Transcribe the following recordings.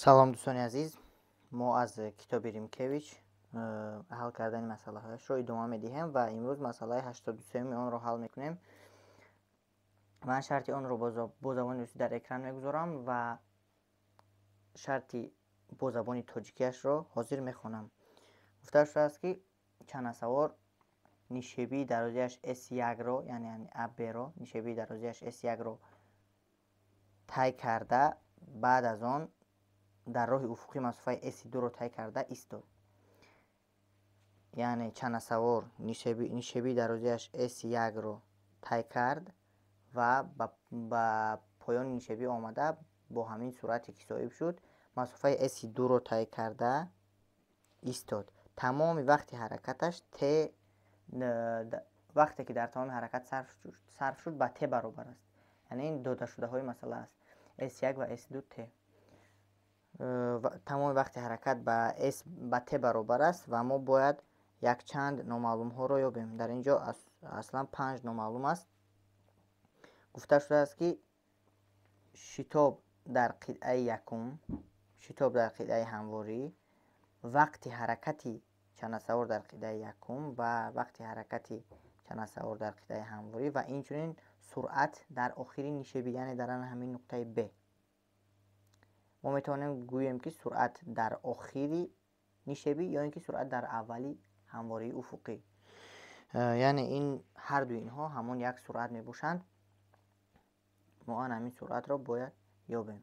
Салом, дӯстони азиз. Мо аз китоби Римкевич ҳал кардани масъалаҳояшро идома медиҳем ва имрӯз масъалаи 83-уми онро ҳал мекунем. Ман шарти онро бо забони русӣ дар экран мегузорам ва шарти бо забони тоҷикиашро ҳозир мехонам. Гуфта шудааст, ки чанасавор нишебии дарозиаш S1-ро, яъне АБ-ро, нишебии дарозиаш S1-ро тай карда, баъд аз он дар роҳи уфуқӣ масофаи S2-ро тай карда истод. Яъне чанасавор нишебии дарозиаш S1-ро тай кард ва ба поёни нишебӣ омада, бо ҳамин суръате ки соҳиб шуд, масофаи S2-ро тай карда истод. Тамоми вақти ҳаракаташ т, вақте ки дар тамоми ҳаракат сарф шуд, ба т баробар аст. Яъне ин додашудаҳои масъала аст. S1 ва S2 т. Тамоми вақти ҳаракат ба т баробар аст ва мо бояд якчанд номаълумҳоро ёбем. Дар ин ҷо аслан панҷ номаълум аст. Гуфта шудааст, ки шитоб дар қитъаи якум, шитоб дар қитъаи ҳамворӣ, вақти ҳаракати чанасавор дар қитъаи якум ва вақти ҳаракати чанасавор дар қитъаи ҳамворӣ ва инчунин суръат дар охири нишебӣ, яъне дар ҳамин нуқтаи Б. Мо метавонем гӯем, ки суръат дар охири нишебӣ ё ин ки суръат дар аввали ҳамвории уфуқӣ. Яъне ин ҳарду инҳо ҳамон як суръат мебошанд. Мо ан ҳамин суръатро бояд ёбем.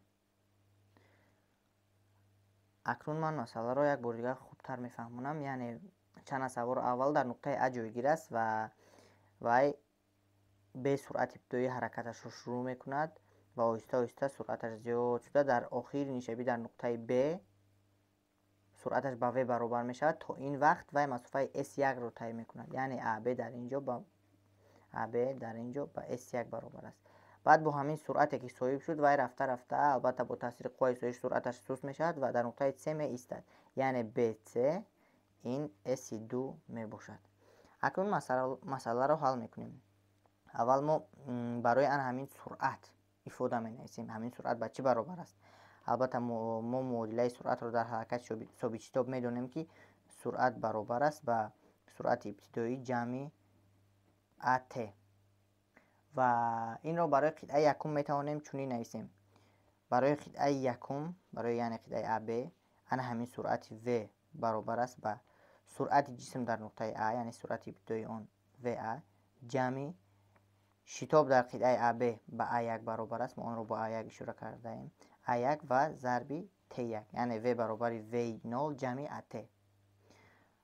Акнун ман масъаларо як бори дигар хубтар мефаҳмонам. Яъне чанасавор аввал дар нуқтаи А ҷойгир аст ва вай бе суръати ибтидоӣ ҳаракаташро шурӯъ мекунад ва оҳиста оҳиста суръаташ зиёд шуда, дар охири нишебӣ дар нуқтаи Б суръаташ ба В баробар мешавад. То ин вақт вай масофаи S1-ро тай мекунад. Яъне АБ дар ин ҷо ба S1 баробар аст. Баъд бо ҳамин суръате ки соҳиб шуд, вай рафта рафта, албатта, бо таъсири қувваи соҳиш суръаташ суст мешавад ва дар нуқтаи С меистад. Яъне БС ин S2 мебошад. Акнун масъаларо ҳал мекунем. Аввал мо барои ан ҳамин суръат ифода менависем. Ҳамин суръат ба чӣ баробар аст? Албатта, мо муодилаи суръатро дар ҳаракати собитшитоб медонем, ки суръат баробар аст ба суръати ибтидоӣ ҷамъи ат. Ва инро барои қитъаи якум метавонем чунин нависем. Барои қитъаи якум, барои, яъне, қитъаи АБ, ана ҳамин суръати В баробар аст ба суръати ҷисм дар нуқтаи А, яъне суръати ибтидоии он ВА, ҷамъи шитоб дар қитъаи АБ ба А1 баробар аст, мо онро бо А1 ишора кардаем, А1 ва зарби Т1, яъне В баробари В0 ҷамъи АТ.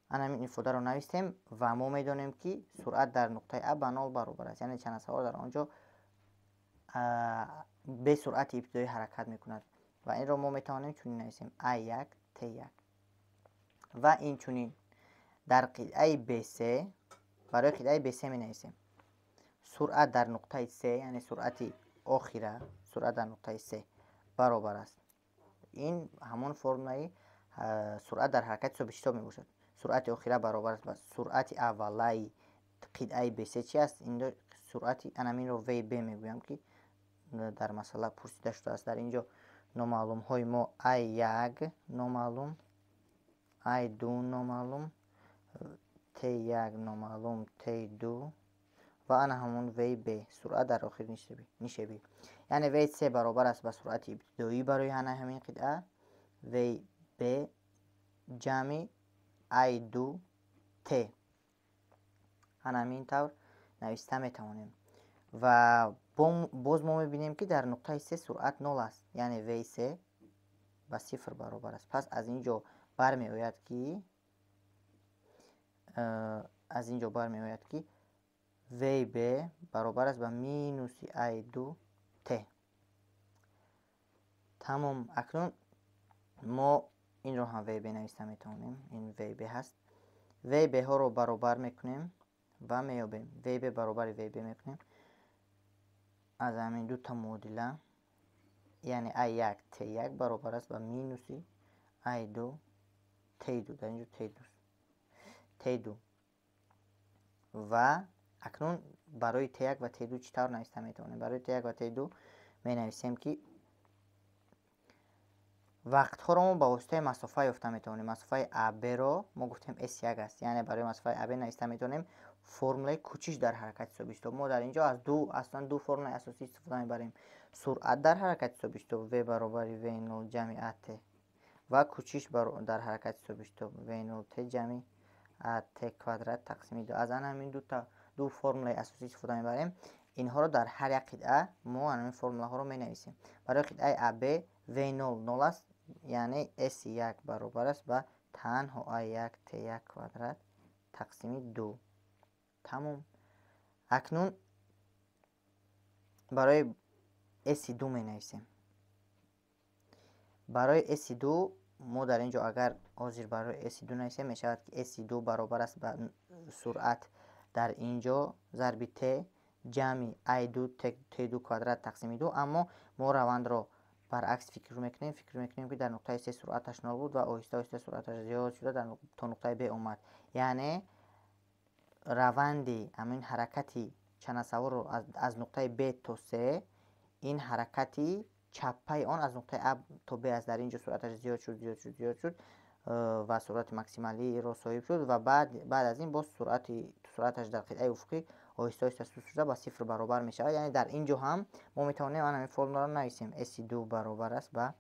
Ана ҳамин ифодаро навистем ва мо медонем, ки суръат дар нуқтаи А ба нол баробар аст, яъне чанасавор дар он ҷо бе суръати ибтидоӣ ҳаракат мекунад ва инро мо метавонем чунин нависем: А1 Т1. Ва инчунин дар қитъаи БС, барои қитъаи БС менависем: суръат дар нуқтаи С, яъне суръати охира, суръат дар нуқтаи С баробар аст, ин ҳамон формулаи суръат дар ҳаракати собитшитоб мебошад, суръати охира баробар аст ба суръати аввалаи қитъаи БС. Чи аст инҷо суръати? Анаминро ВБ мегӯям, ки дар масъала пурсида шудааст. Дар ин ҷо номаълумҳои мо А1 номаълум, А2 номаълум, Т1 номаълум, Т2 ва ана ҳамон ВБ, суръат дар охири нишебӣ. Яъне ВС баробар аст ба суръати ибтидоӣ барои ана ҳамин қитъа ВБ ҷамъи А2 Т. Ана ҳамин тавр нависта метавонем. Ва боз мо мебинем, ки дар нуқтаи С суръат нол аст, яъне ВС ба сифр баробар аст. Пас аз ин ҷо бармеояд, ки ВБ баробар аст ба минуси А2 Т. Тамом. Акнун мо инро ҳам ВБ нависта метавонем. Ин ВБ ҳаст. ВБ-ҳоро баробар мекунем ва меёбем. ВБ баробари ВБ мекунем. Аз ҳамин дута муодила, яъне А1 Т1 баробар аст ба минуси А2 Т2, дар ин ҷо Т2, Т2. Ва акнун барои Т1 ва Т2 чӣ тавр нависта метавонем? Барои Т1 ва Т2 менависем, ки Вақтҳоро мо ба воситаи масофа ёфта метавонем. Масофаи АБ-ро мо гуфтем S1 аст, яъне барои масофаи АБ нависта метавонем формулаи кӯчиш дар ҳаракати собитшитоб. Мо дар инҷо аз ду аслан ду формулаи асосӣ истифода мебарем: суръат дар ҳаракати собитшитоб v баробари v0 ҷамъи at ва кӯчиш дар ҳаракати собитшитоб v0t ҷамъи at квадрат тақсими ду. Аз ана ҳамин ду формулаи асосӣ истифода мебарем. Инҳоро дар ҳар як қитъа мо ҳамин формулаҳоро менависем. Барои қитъаи АБ v0 нол аст, яъне S1 баробар аст ба танҳо A1 T1 квадрат тақсими ду. Тамом. Акнун барои S2 менависем. Барои S2 мо дар ин ҷо агар ҳозир барои S2 нависем, мешавад ки S2 баробар аст ба суръат дар ин ҷо зарби T ҷамъи A2 T2 квадрат тақсими ду. Аммо мо равандро баръакс фикр мекунем, ки дар нуқтаи С суръаташ нол буд ва оҳиста оҳиста суръаташ зиёд шуда то нуқтаи Б омад. Яъне раванди ҳамин ҳаракати чанасаворро аз нуқтаи Б то С, ин ҳаракати чаппаи он аз нуқтаи А то Б аст. Дар ин ҷо суръаташ зиёд шуд, зиёд шуд, зиёд шуд ва суръати максималиро соҳиб шуд ва баъд аз ин боз суръаташ дар қитъаи уфуқӣ оҳиста оҳиста суст шуда ба сифр баробар мешавад. Яъне дар ин ҷо ҳам мо метавонем ҳамин формуларо нависем: S2 баробар аст ба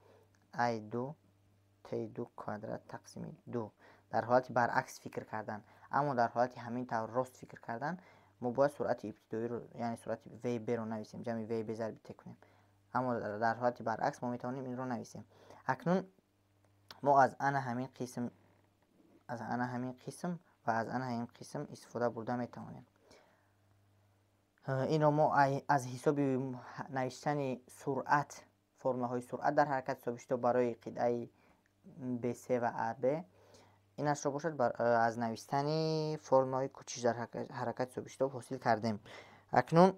A2 T2 квадрат тақсими ду. Дар ҳолати баръакс фикр кардан. Аммо дар ҳолати ҳамин тавр рост фикр кардан мо бояд суръати ибтидоиро, яъне суръати VB-ро нависем, ҷамъи VB зарби T кунем. Аммо дар ҳолати баръакс мо метавонем инро нависем. Акнун мо аз ана ҳамин қисм, аз ана ҳамин қисм ва аз ана ҳамин қисм истифода бурда метавонем. Инро мо аз ҳисоби навиштани суръат, формулаҳои суръат дар ҳаракати собитшитоб барои қитъаи BC ва AB, инашро бошад аз навиштани формулаҳои кӯчиш дар ҳаракати собитшитоб ҳосил кардем. Акнун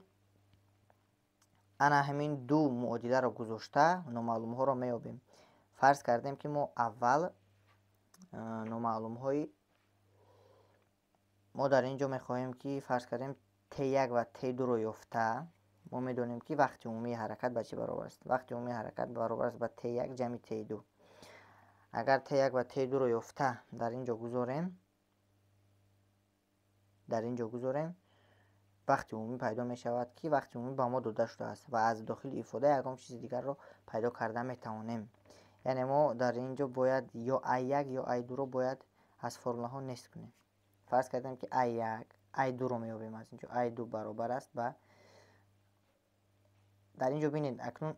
ана ҳамин ду муодиларо гузошта номаълумҳоро меёбем. Фарз кардем, ки мо аввал номаълумҳои мо дар ин ҷо мехоҳем, ки фарз кардем T1 ва T2-ро ёфта, мо медонем, ки вақти умумии ҳаракат ба чӣ баробар аст. Вақти умумии ҳаракат баробар аст ба T1 ҷамъи T2. Агар T1 ва T2-ро ёфта дар ин ҷо гузорем, вақти умумӣ пайдо мешавад, ки вақти умумӣ ба мо дода шудааст ва аз дохили ифода ягон чизи дигарро пайдо карда метавонем. Яъне мо дар ин ҷо бояд ё A1 ё A2-ро бояд аз формулаҳо нест кунем. Фарз кардем, ки A1 A2-ро меёбем аз ин ҷо. A2 баробар аст ба, дар ин ҷо бинед, акнун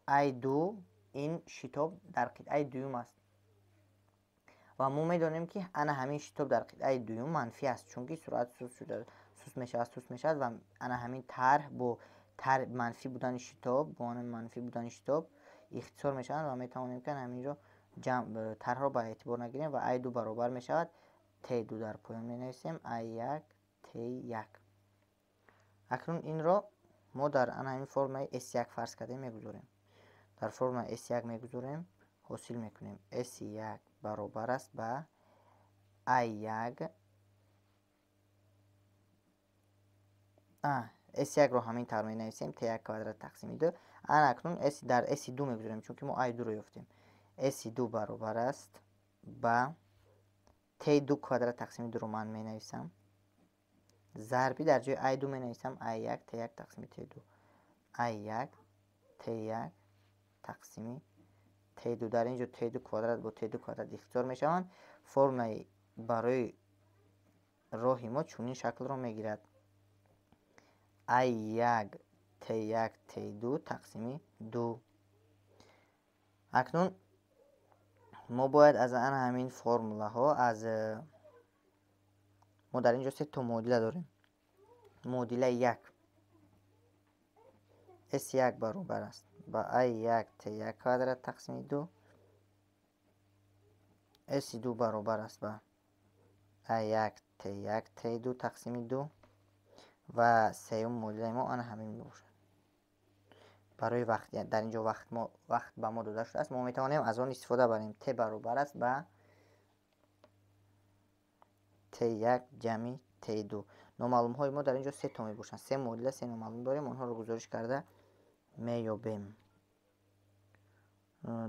A2 ин шитоб дар қитъаи дуюм аст ва мо медонем, ки ана ҳамин шитоб дар қитъаи дуюм манфӣ аст, чунки суръат суст мешавад, суст мешавад ва ана ҳамин тарҳ бо манфӣ будани шитоб, бо манфӣ будани шитоб ихтисор мешаванд ва метавонем, ки ҳамин ҷо тарҳро ба эътибор нагирем ва A2 баробар мешавад T2 дар поён менависем A1 T1. Акнун инро мо дар ана ҳамин формулаи S1 фарз кардем мегузорем. Дар формулаи S1 мегузорем, ҳосил мекунем S1 баробар аст ба A1 S1-ро ҳамин тавр менависем T1 квадрат тақсими ду. Ана акнун S дар S2 мегузорем, чунки мо A2-ро ёфтем. S2 баробар аст ба T2 квадрат тақсими дуро ман менависам, зарби дар ҷои A2 менависам A1 T1 тақсими T2, A1 T1 тақсими T2. Дар ин ҷо T2 квадрат бо T2 квадрат ихтисор мешаванд. Формулаи барои роҳи мо чунин шаклро мегирад: A1 T1 T2 тақсими ду. Акнун мо бояд аз ана ҳамин формулаҳо, аз мо дар ин ҷо се то муодила дорем. Муодилаи як S1 баробар аст ба A1 T1 квадрат тақсими ду, S2 баробар аст ба A1 T1 T2 тақсими ду ва сеюм муодилаи мо ана ҳамин мебошад. Барои вақт, дар ин ҷо вақт ба мо дода шудааст, мо метавонем аз он истифода барем. T баробар аст ба T1 ҷамъи T2. Номаълумҳои мо дар ин ҷо се то мебошанд. Се муодила, се номаълум дорем, онҳоро гузориш карда меёбем.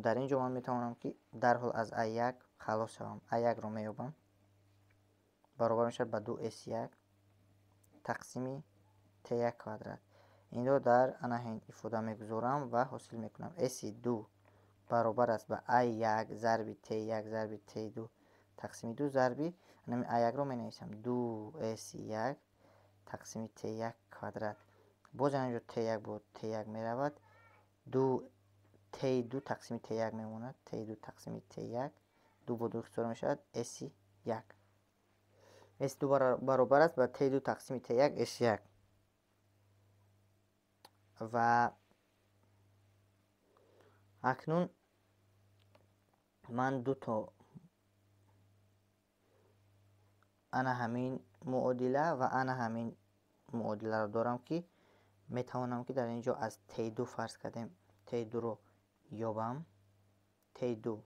Дар ин ҷо ман метавонам ки дарҳол аз А1 халос шавам. А1-ро меёбам. Баробар мешавад ба 2S1 тақсими T1 квадрат. Инро дар ана ҳамин ифода мегузорам ва ҳосил мекунам. S2 баробар аст ба А1 зарби T1 зарби T2 тақсими 2 зарби А1-ро менависам. 2S1 тақсими T1 квадрат. Боз ана инҷо T1 бо T1 меравад. 2 T2 тақсими T1 мемонад. T2 тақсими T1 2 бо 2 ихтисор мешавад S1. S2 баробар аст ба T2 тақсими T1 S1. Ва акнун ман дуто ана ҳамин муодила ва ана ҳамин муодиларо дорам ки метавонам ки дар ин ҷо аз T2 фарз кардем T2-ро ёбам. T2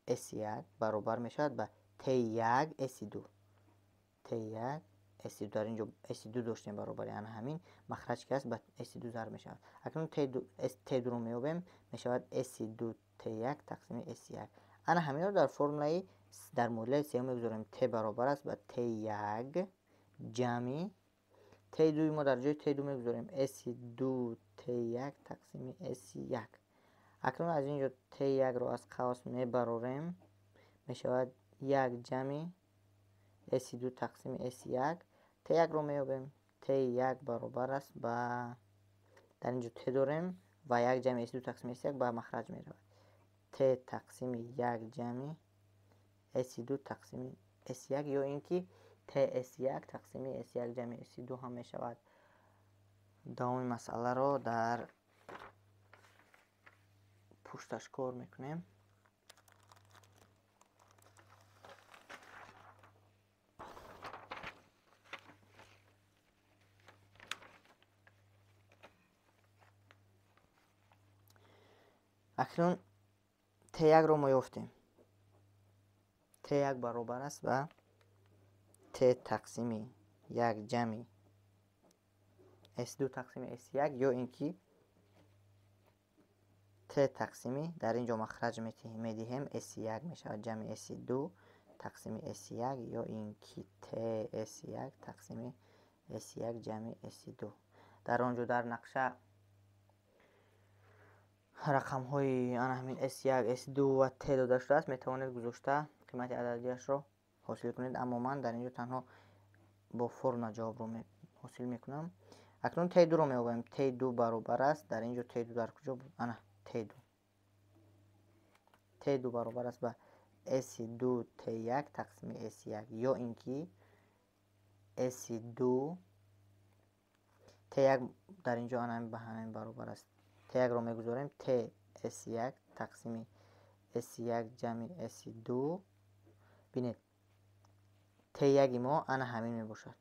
S1 баробар мешавад ба T1 S2. T1 S2 дар ин ҷо S2 доштем баробари ана ҳамин махраҷ ки аст ба S2 зарб мешавад. Акнун T2-ро меёбем, мешавад S2 T1 тақсими S1. Ана ҳаминро дар формулаи дар муодилаи сеюм мегузорем. T баробар аст ба T1 ҷамъи T2 мо дар ҷои T2 мегузорем S2 T1 тақсими S1. Акнун аз ин ҷо T1-ро аз қавс мебарорем, мешавад 1 ҷамъи S2 тақсими S1. T1-ро меёбем. T1 баробар аст ба дар ин ҷо T дорем ва 1 ҷамъи S2 тақсими S1 ба махраҷ меравад. T тақсими 1 ҷамъи S2 тақсими S1 ё ин ки TS1 тақсими S1 ҷамъи S2 ҳам мешавад. Давоми масъаларо дар пушташ кор мекунем. Акнун T1-ро мо ёфтем. T1 баробар аст ба T тақсими 1 ҷамъи S2 тақсими S1 ё ин ки T тақсими дар ин ҷо махраҷ медиҳем S1 мешавад ҷамъи S2 тақсими S1 ё ин ки T S1 тақсими S1 ҷамъи S2. Дар он ҷо дар нақша рақамҳои ана ҳамин S1, S2 ва T дода шудааст. Метавонед гузошта қимати ададиашро ҳосил кунед, аммо ман дар ин ҷо танҳо бо формула ҷавобро ҳосил мекунам. Акнун T2-ро меёбем. T2 баробар аст. Дар ин ҷо T2 дар куҷо буд? Ана T2. T2 баробар аст ба S2 T1 тақсими S1 ё ин ки S2 T1 дар ин ҷо ана ба ҳамин баробар аст. T1-ро мегузорем T S1 тақсими S1 ҷамъи S2. Бинед, T1-и мо ана ҳамин мебошад.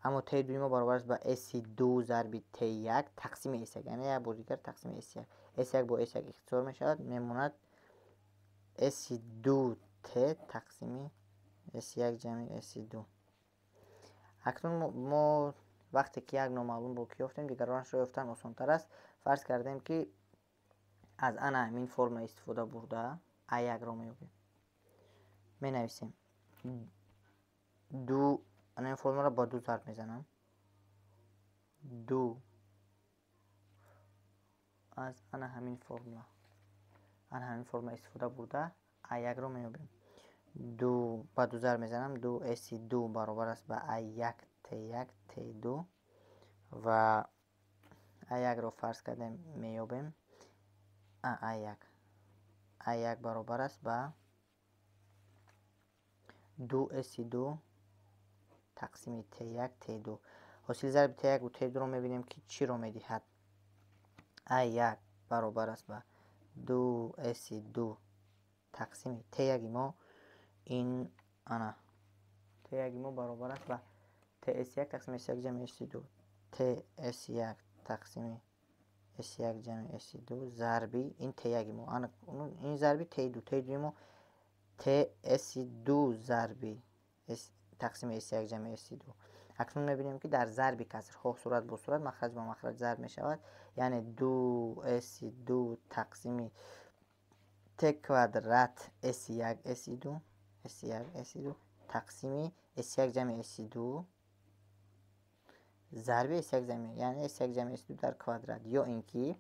Аммо T2 мо баробар аст ба S2 зарби T1 тақсими S1, яъне як бор дигар тақсими S1. S1 бо S1 ихтисор мешавад, мемонад S2 T тақсими S1 ҷамъи S2. Акнун мо вақте ки як номаълумро ки ёфтем, дигаронашро ёфтан осонтар аст. Фарз кардем ки аз ана ҳамин формула истифода бурда А1-ро меёбем. Менависем 2, ана ин формуларо ба 2 зарб мезанам. 2 аз ана ҳамин формула, ана ҳамин формула истифода бурда А1-ро меёбем. 2 ба 2 зарб мезанам. 2 S2 баробар аст ба А1 T1 T2 ва А1-ро фарз кардем меёбем. А1 А1 баробар аст ба 2 S2 тақсими T1 T2. Ҳосили зарби T1 ва T2-ро мебинем ки чиро медиҳад. А1 баробар аст ба 2 S2 тақсими T1 мо ин ана T1 мо баробар аст ба TS1 тақсими S1 ҷамъи S2. TS1 тақсими S1 ҷамъи S2 зарби ин T1 мо, ана ин зарби T2, T2 мо TS2 зарби тақсими S1 ҷамъи S2. Акнун мебинем, ки дар зарби касрҳо сурат бо сурат, махраҷ бо махраҷ зарб мешавад, яъне 2 с2 тақсими т квадрат с1 с2 с1 с2 тақсими с1 ҷамъи с2 зарби с1 ҷамъи, яъне с1 ҷамъи с2 дар квадрат. Ё ин ки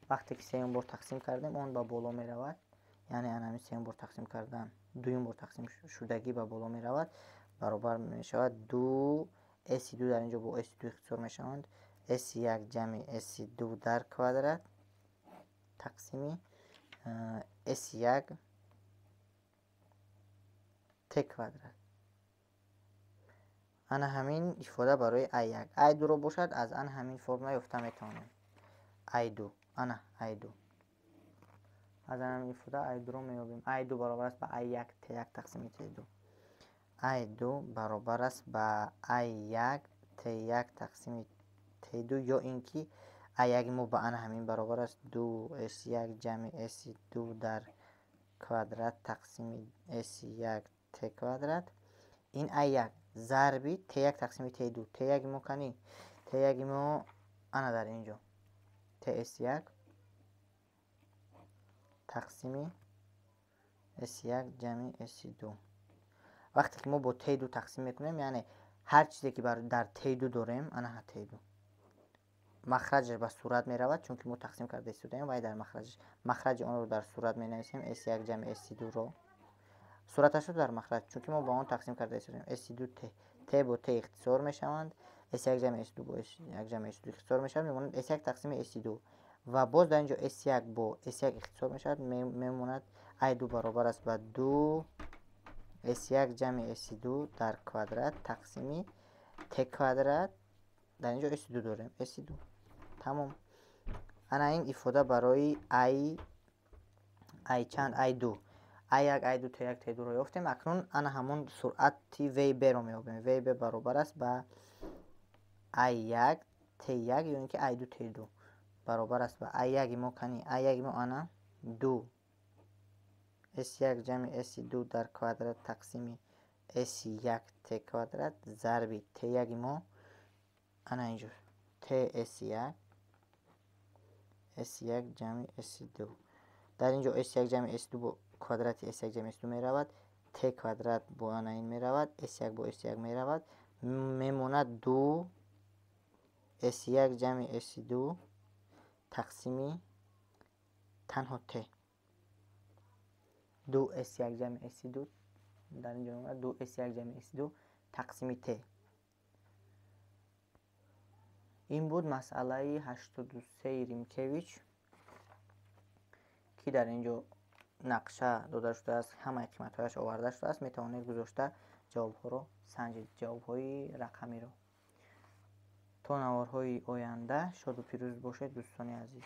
вақте ки сеюм бор тақсим кардем, он ба боло меравад, яъне анами сеюм бор тақсим кардан, дуюм бор тақсим шудагӣ ба боло меравад, баробар мешавад 2 с2, дар ин ҷо бо с2 ихтисор мешаванд, с1 ҷамъи с2 дар квадрат тақсими с1 т квадрат. Ана ҳамин ифода барои а1. А2-ро бошад, аз ана ҳамин формула ёфта метавонем. А2, ана а2, аз ана ҳамин ифода а2-ро меёбем. А2 баробар аст ба а1 т1 тақсими т2. А2 баробар аст ба а1 т1 тақсими т2, ё ин ки а1 мо ба ана ҳамин баробар аст: 2 с1 ҷамъи с2 дар квадрат тақсими с1 т квадрат. Ин а1 зарби т1 тақсими т2. Т1 мо кани? Т1 мо ана дар ин ҷо тс1 тақсими с1 ҷамъи с2. Вақте ки мо бо т2 тақсим мекунем, яъне ҳар чизе ки дар т2 дорем, ана т2 махраҷаш ба сурат меравад, чунки мо тақсим карда истодаем, вай дар махраҷаш, махраҷи онро дар сурат менависем, с1 ҷамъи с2-ро, сураташро дар махраҷ, чунки мо ба он тақсим карда истодаем. С2 т, т бо т ихтисор мешаванд, с1 ҷамъи с2 бо с1 ҷамъи с2 ихтисор мешавад, мемонад с1 тақсими с2. Ва боз дар ин ҷо с1 бо с1 ихтисор мешавад, мемонад а2 баробар аст ба 2 с1 ҷамъи с2 дар квадрат тақсими т квадрат. Дар ин ҷо с2 дорем, с2. Тамом. Ана ин ифода барои ай чанд? А2. А1, а2, т1, т2-ро ёфтем. Акнун ана ҳамон суръати вб-ро меёбем. Вб баробар аст ба а1 т1 ё ин ки а2 т2 баробар аст ба а1 мо кани? А1 мо ана 2 с1 ҷамъи с2 дар квадрат тақсими с1 т квадрат зарби т1 мо ана инҷо тс1 с1 ҷамъи с2. Дар ин ҷо с1 ҷамъи с2 бо квадрати с1 ҷамъи с2 меравад, т квадрат бо ана ин меравад, с1 бо с1 меравад, мемонад 2 с1 ҷамъи с2 тақсими танҳо т. 2 с1 ҷамъи с2 дар ин ҷо мемонад, 2 с1 ҷамъи с2 тақсими т. Ин буд масъалаи 83 Римкевич, ки дар ин ҷо нақша дода шудааст, ҳамаи қиматҳояш оварда шудааст. Метавонед гузошта ҷавобҳоро санҷед, ҷавобҳои рақамиро. То наворҳои оянда шоду пирӯз бошед, дӯстони азиз.